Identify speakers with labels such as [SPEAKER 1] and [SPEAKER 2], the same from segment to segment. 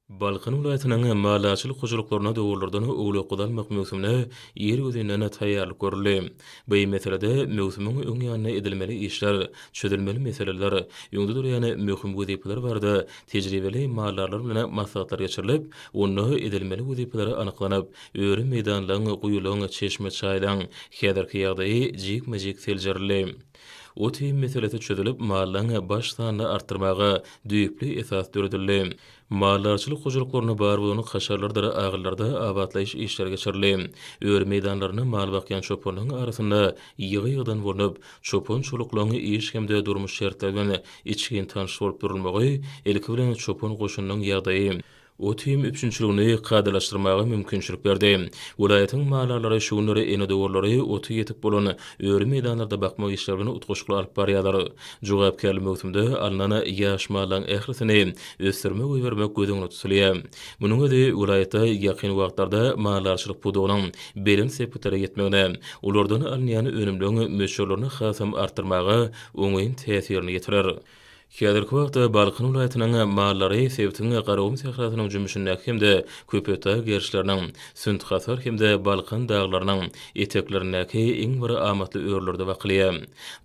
[SPEAKER 1] Balkan welaýatynyň maldarçylyk hojalyklarynda dowarlardan owlak-guzy almak möwsümine irgözinden taýýarlyk görüldi. Bu meselede möwsümiň öň ýanynda edilmeli işler, çözülmeli meseleler, öňde durýan möhüm wezipeler barada tejribeli maldarlar bilen maslahatlar geçirilip, onda edilmeli wezipeler anyklanyp, öri meýdanlaryň, guýularyň, çeşme-çaýlaryň häzirki ýagdaýy jikme-jik seljerildi. Ot-iým meselesi çözülip, mallaryň baş sanyny artdyrmaga düýpli esas döredildi. Maldarçylyk hojalyklarynda bar bolan kaşarlardyr agyllarda abatlaýyş işleri geçirildi. Öri meýdanlarynda mal bakýan çopanlaryň arasynda ýygy-ýygydan bolnup, çopan-çoluklaryň iş hem-de durmuş şertleri bilen içgin tanyş bolup durulmagy, ilki bilen çopan goşunynyň ýagdaýy, Ot-iým üpjünçiligini kadalaşdyrmaga mümkinçilik berdi. Welaýatyň maldarlary şu günler ene dowarlary oty ýetik bolan öri meýdanlarda bakmak işleri bilen utgaşykly alyp barýarlar. Jogapkärli möwsümde alnan ýaş mallaryň ählisini ösdürime goýbermek göz öňünde tutulýar. Munuň özi welaýatda ýakyn wagtlarda maldarçylyk pudagynyň belent sepgitlere ýetmegine, olardan alynýan önümleriň möçberlerini hasam artdyrmaga oňyn täsirini ýetirer. Häzirki wagtda Balkan welaýatynyň mallary sebitiň Garagum sährasynyň jümmüşindäki hem-de Köpetdag gerişleriniň, Sünt-Hasar hem-de Balkan daglarynyň eteklerindäki iň bir amatly örülerde bakylýar.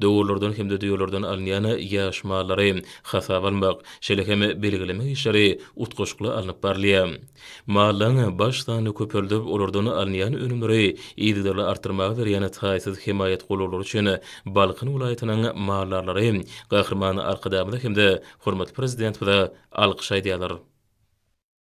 [SPEAKER 1] Dowarlardan hem-de düýelerden alynýan ýaş mallary hasaba almak, şeýle hem belgilemek işleri utgaşykly alnyp barylýar. Mallaň baş sanyny köpeldip, olardan alynýan önümleri yzygiderli artdyrmaga berýän taýsyz hemaýat-gollawlary üçin Balkan welaýatynyň maldarlary Gahryman Arkadagymyza hem-de hormatly Prezidentimize alkyş aýdýarlar.